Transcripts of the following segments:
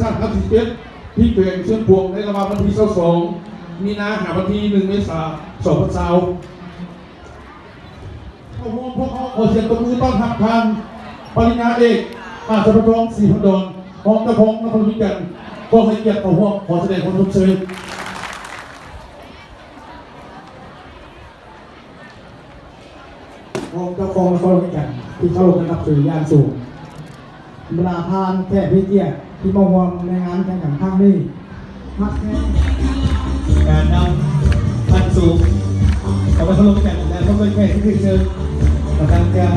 ຊາດຄັ້ງທີສິບເອັດ ທີ່ແຂວງຊຽງຂວາງ ໃນລະຫວ່າງວັນທີຊາວສອງ ມີນາ ຫາວັນທີໜຶ່ງ ເມສາ ສອງພັນຊາວ. ເຂົ້າຮ່ວມພວກເຮົາ ຂໍສຽງຕົບມືຕ້ອນຮັບທ່ານ ປະລິນຍາເອກ ອາດສະພັນທອງ ສີພັນດອນ ຮອງເຈົ້າຄອງນະຄອນຫຼວງວຽງຈັນ ກໍໃຫ້ກຽດເຂົ້າຮ່ວມ ຂໍສະແດງຄວາມຊົມເຊີຍ. ຮອງເຈົ້າຄອງນະຄອນຫຼວງວຽງຈັນ ທີ່ເຄົາລົບ ແລະ ນັບຖືຢ່າງສູງ, ບັນດາທ່ານແຂກຜູ້ມີກຽດທີ່ມາຮ່ວມໃນງານແຂ່ງຂັນຄັ້ງນີ້, ຮັກແພງ ການນຳຂັ້ນສູງ ຂອງນະຄອນຫຼວງວຽງຈັນ ແລະ ພົບດ້ວຍແຂກທີ່ຖືກເຊີນ ກຳລັງຈະ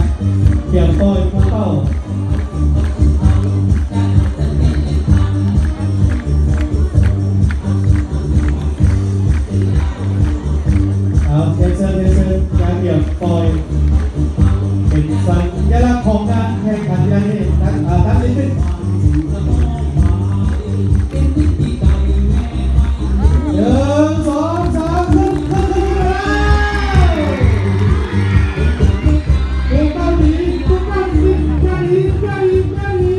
ກຽມປ່ອຍພູເປົ້າ. ເອົາ ຮຽນເຊີນ ຮຽນເຊີນ ການກຽມປ່ອຍ ເປັນສັນຍະລັກຂອງການແຂ່ງຂັນກິລານີ້ ຕັ້ງ ເອີ ຕັ້ງນີ້ຂຶ້ນ ໜຶ່ງ ສອງ ສາມ ຂຶ້ນ ຂຶ້ນ ຂຶ້ນ ຂຶ້ນໄປເລີຍ ເກັ່ງເຕົ້າດີ ເກັ່ງເຕົ້າດີ ເກັ່ງເຕົ້າດີ ເກັ່ງເຕົ້າດີ.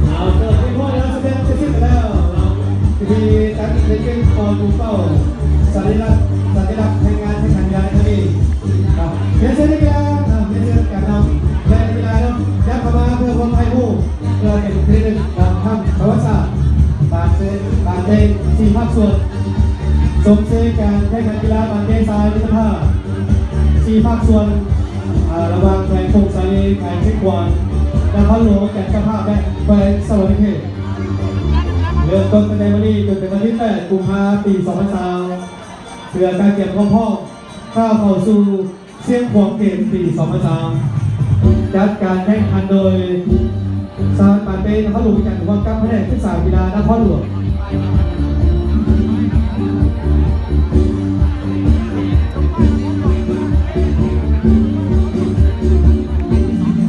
ເອົາ ເກີດເປັນພວກເຮົາສະແດງເສັດສິ້ນໄປແລ້ວ ເນາະ ພິທີຈັດເປັນກອງປູເປົ້າ ສັນຍະລັກ ສັນຍະລັກແຫ່ງງານແຂ່ງຂັນກິລາໃນຄັ້ງນີ້ ເນາະ ຮຽນເຊີນນັກກິລາ ເນາະ ຮຽນເຊີນການນຳ ແລະ ນັກກິລາ ເນາະ ຍັບເຂົ້າມາເພື່ອຮ່ວມຖ່າຍຮູບ ເພື່ອເປັນທີ່ລະລຶກກັບຄັ້ງປະຫວັດສາດ ບານເຕະ ບານເຕະສີ່ພາກສ່ວນ ຊົມເຊີຍການແຂ່ງຂັນກິລາບານເຕະຊາຍມິດຕະພາບສີ່ພາກສ່ວນ ອ່າ ລະຫວ່າງແຂວງຜົ້ງສາລີ ແຂວງຊຽງຂວາງ ນະຄອນຫຼວງວຽງຈັນເຈົ້າພາບ ແລະ ແຂວງສະຫວັນນະເຂດ ເລີ່ມຕົ້ນຕັ້ງແຕ່ມື້ນີ້ຈົນເຖິງວັນທີແປດ ກຸມພາ ປີສອງພັນຊາວ ເພື່ອການກຽມຄວາມພ້ອມກ້າວເຂົ້າສູ່ ຊຽງຂວາງເກມປີສອງພັນຊາວ ຈັດການແຂ່ງຂັນໂດຍສະຫະພັນບານເຕະນະຄອນຫຼວງວຽງຈັນ ຮ່ວມກັບພະແນກສຶກສາກິລານະຄອນຫຼວງ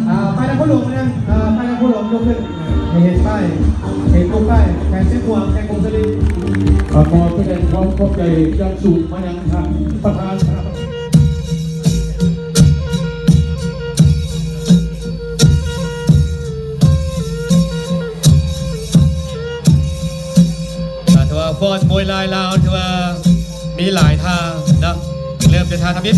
ອ່າ ປ້າຍນະຄອນຫຼວງນະ ອ່າ ປ້າຍນະຄອນຫຼວງຍົກຂຶ້ນ ໃຫ້ເຫັນປ້າຍ ເຫັນປ້າຍ ແຂວງຊຽງຂວາງ ແຂວງຜົ້ງສາລີ ຂໍສະແດງຄວາມຂອບໃຈຢ່າງສູງມາຍັງທ່ານປະທານ ອ່າ ຖືວ່າຟ້ອນມວຍລາຍລາວ ຖືວ່າມີຫຼາຍທ່າເນາະ ເລີ່ມແຕ່ທ່າທຳອິດ.